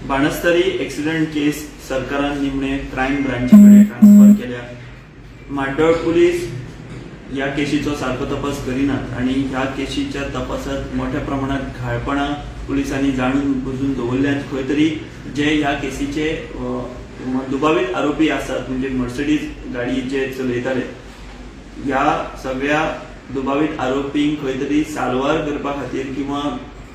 Banastari accident केस सरकारान निमणे crime ब्रांची कडेन ट्रान्सफर केल्या. म्हाड्डोळ पुलीस ह्या केशीचो सारको तपास करिनात आनी ह्या केशीच्या तपासात मोठ्या प्रमाणात घाळपणां पुलिसांनी जाणून बुजून दवरल्यात. खंय तरी जे ह्या केसीचे दुबावीत आरोपी आसात, म्हणजे मर्सिडीज गाडी जे चलयताले, ह्या सगळ्या दुबावीत आरोपींक खंय तरी साल्वार करपा खातीर किंवा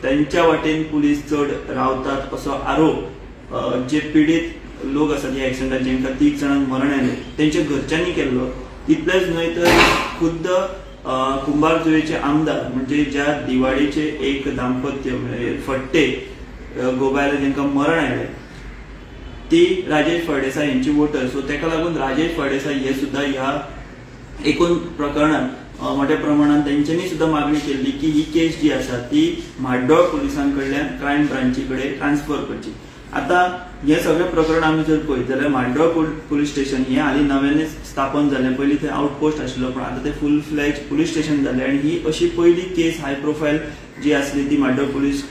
त्यांच्या वाटेन पुलीस चड रावतात असो आरोप जे पिडीत लोक आसात ह्या एक्सिडंटात, जेंकां 3 जाणांक मरण आयलें, तेंच्या घरच्यांनी केल्लो. तितलेंच न्हय तर खुद्द कुंभारजुवेचे आमदार म्हणजे ज्या दिवाळीचे एक दाम्पत्य फट्टे गोबायला जेंकां मरण आयलें ती राजेश फळदेसाय हेंची वोटर. सो तेका लागून राजेश फळदेसाय हे सुद्दां ह्या एकूण प्रकरणात मोठ्या प्रमाणात तेंच्यांनी सुद्दां मागणी केल्ली की ही केस जी आसा ती म्हाड्डोळ पुलिसां कडल्यान क्रायम ब्रांची कडेन ट्रान्सफर करची. आतां हें सगळें प्रकरण आमी जर पळयत जाल्यार म्हाड्डोळ पुलीस स्टेशन हें हालीं नव्यानच स्थापन जालें. पयलीं थंय आउटपोस्ट आशिल्लो, पण आतां तें फूल फ्लॅज पुलीस स्टेशन जालें आनी ही अशी पयली केस हाय प्रोफायल जी आसली ती म्हाड्डोळ पुलीस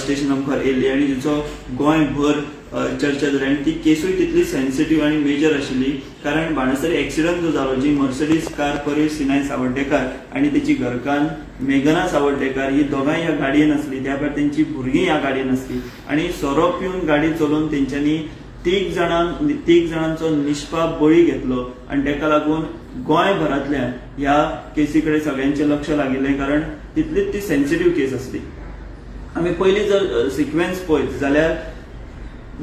स्टेशना मुखार येयली आनी जिचो गोंयभर चर्चा जाली. आनी ती केसूय तितली सेन्सिटीव आनी मेजर आशिल्ली, कारण बाणस्तारी एक्सिडंट जो जालो, जी मर्सिडीज कार परेश सिनाय सावर्डेकार आनी तेची घरकान्न मेघना सावर्डेकार ही दोगांय ह्या गाडयेन आसली, त्या भायर तेंची भुरगीं ह्या गाडयेन आसली आनी सोरो पिवन गाडी चलोवन तेंच्यांनी 3 जाणांचो निष्पाप बळी घेतलो आनी तेका लागून गोंयभरांतल्यान ह्या केसी कडेन सगळ्यांचें लक्ष लागिल्लें, कारण तितलीच ती सेन्सिटीव केस आसली. आमी पयलीं जर सिक्वेन्स पळयत जाल्यार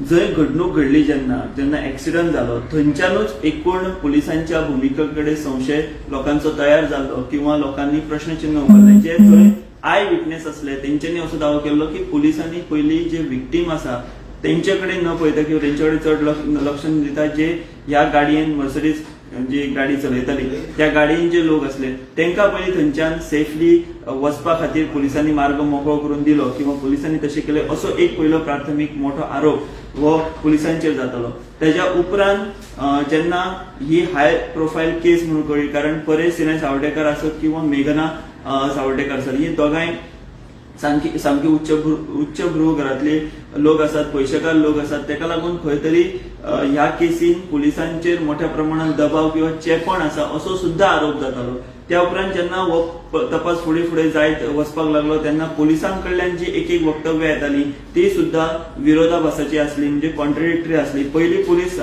जंय घडणूक घडली, जेन्ना जेन्ना एक्सिडंट जालो थंयच्यानूच एकूण पुलिसांच्या भुमिके कडेन संशय लोकांचो तयार जालो किंवा लोकांनी प्रश्नचिन्ह उबारलें. जे थंय I witness आसले तेंच्यांनी असो दावो केल्लो की पुलिसांनी पयलीं जे विक्टीम आसा तेंचे कडेन न पळयता किंवा तेंचे कडेन चड लक्ष न दिता जे ह्या गाडयेन मर्सिडीज जी गाडी चलयताली त्या गाडयेन जे लोक आसले तेंकां पयलीं थंयच्यान सेफली वचपा खातीर पुलिसांनी मार्ग मोकळो करून दिलो किंवा पुलिसांनी तशें केलें असो एक पयलो प्राथमीक मोठो आरोप हो पुलिसांचेर जातालो. तेज्या उपरांत जेन्ना ही हाय प्रोफायल केस म्हणून कळ्ळी, कारण परेश सिनाय सावर्डेकार आसत किंवा मेघना सावर्डेकार आसत, ही दोगांय सामकी सामकी उच्च भ्रू घरांतले लोक आसात, पयशेकार लोक आसात. तेका लागून खंय तरी ह्या केसीन पुलिसांचेर मोठ्या प्रमाणात दबाव किंवा चेपण आसा असो सुद्दां आरोप जातालो. त्या उपरांत जेन्ना हो तपास फुडें फुडें जायत वचपाक लागलो तेन्ना पुलिसां कडल्यान जी एक एक वक्तव्यां येताली ती सुद्दां विरोधाभासाची आसली, म्हणजे कॉन्ट्रडिक्टरी आसली. पयलीं पुलीस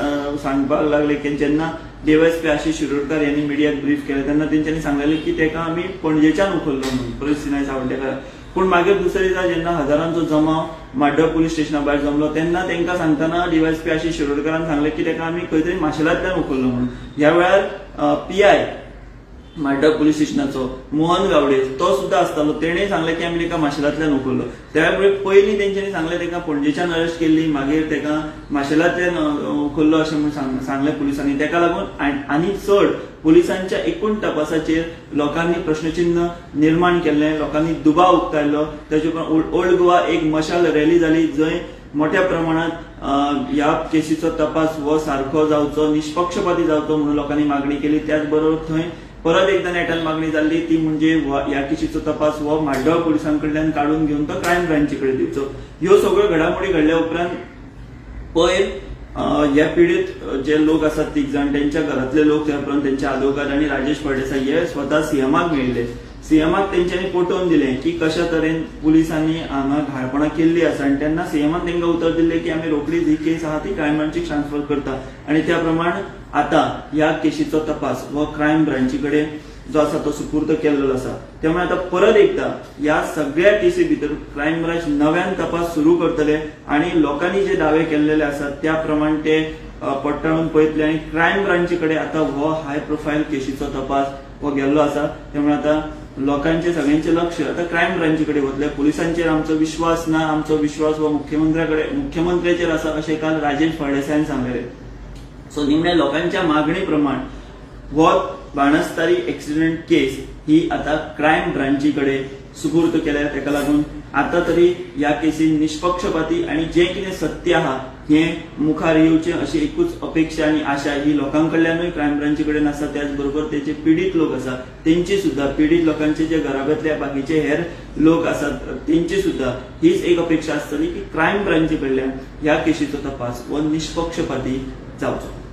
सांगपाक लागले की जेन्ना डीवायएसपी आशिष शिरोडकर यांनी मिडियाक ब्रीफ केलें तेन्ना तेंच्यांनी सांगलेलें की तेका आमी पणजेच्यान उखल्लो म्हणून परेश सिनाय सावर्डेकार. पूण मागीर दुसरे दिसा जेन्ना हजारांचो जमाव म्हाड्डोळ पुलीस स्टेशना भायर जमलो तेन्ना तेंकां सांगतना डीवायएसपी आशिष शिरोडकरान सांगलें की तेका आमी खंय तरी माशेलांतल्यान उखल्लो म्हणून. ह्या वेळार पीआय म्हाड्डोळ पुलीस स्टेशनाचो मोहन गावडे तो सुद्दां आसतालो, तेणें सांगलें की आमी तेका माशेलांतल्यान उखल्लो. त्या वेळार पयलीं तेंच्यांनी सांगलें तेका पणजेच्यान अरेस्ट केल्ली, मागीर तेका माशेलांतल्यान उखल्लो अशें म्हूण सांगलें पुलिसांनी. तेका लागून आनी चड पुलिसांच्या एकूण तपासाचेर लोकांनी प्रश्नचिन्ह निर्माण केल्लें, लोकांनी दुबाव उक्तायलो. तेजे उपरांत ओल्ड गोवा एक मशाल रॅली जाली जंय मोठ्या प्रमाणात ह्या केसीचो तपास हो सारको जावचो, निष्पक्षपाती जावचो म्हणून लोकांनी मागणी केली. त्याच बरोबर थंय परत एकदा नेटान मागणी जाल्ली ती म्हणजे ह्या केशीचो तपास हो म्हाड्डोळ पुलिसां कडल्यान काडून घेवन तो क्रायम ब्रांची कडेन दिवचो. ह्यो सगळ्यो घडामोडी घडल्या उपरांत पयर ह्या पिडीत जे लोक आसात 3 जाण, तेंच्या घरांतले लोक, त्या उपरांत तेंचे आदवोगाद आनी राजेश फळदेसाय हे स्वता सीएमाक मेळिल्ले. सीएमाक तेंच्यांनी पटोवन दिलें की कशा तरेन पुलिसांनी हांगा घाळपणां केल्ली आसा आनी तेन्ना सीएमान तेंकां उतर दिल्लें की आमी रोखडीच ही केस आहा ती क्रायम ब्रांचीक ट्रान्सफर करता आनी त्या प्रमाण आतां ह्या केशीचो तपास हो क्रायम ब्रांची कडेन जो आसा तो सुपूर्द केल्लो आसा. त्यामुळे आतां परत एकदा ह्या सगळ्या केसी भितर क्रायम ब्रांच नव्यान तपास सुरू करतले आनी लोकांनी जे दावे केल्लेले आसात त्या प्रमाण ते पडटाळून पळयतले आनी क्रायम ब्रांची कडेन आतां हो हाय प्रोफायल केशीचो तपास हो गेल्लो आसा. त्यामुळे आतां लोकांचे सगळ्यांचे लक्ष आतां क्रायम ब्रांची कडेन वतले. पुलिसांचेर आमचो विश्वास ना, आमचो विश्वास हो मुख्यमंत्र्याचेर आसा अशें काल राजेश फळदेसायान सांगलें. सो निमण्या लोकांच्या मागणी प्रमाण हो बाणस्तारी एक्सिडंट केस ही आता क्रायम ब्रांची कडेन सुपूर्द केल्या. तेका लागून आतां तरी ह्या केसीन निष्पक्षपाती आनी जें कितें सत्य आहा हें मुखार येवचें अशी एकूच अपेक्षा आनी आशा ही लोकां कडल्यानूय क्रायम ब्रांची कडेन आसा. त्याच बरोबर ते जे पिडीत लोक आसा तेंची सुद्दां, पिडीत लोकांचे जे घराब्यांतले बाकीचे हेर लोक आसात तेंची सुद्दां हीच एक अपेक्षा आसतली की क्रायम ब्रांची कडल्यान ह्या केशीचो तपास हो निष्पक्षपाती जावचो.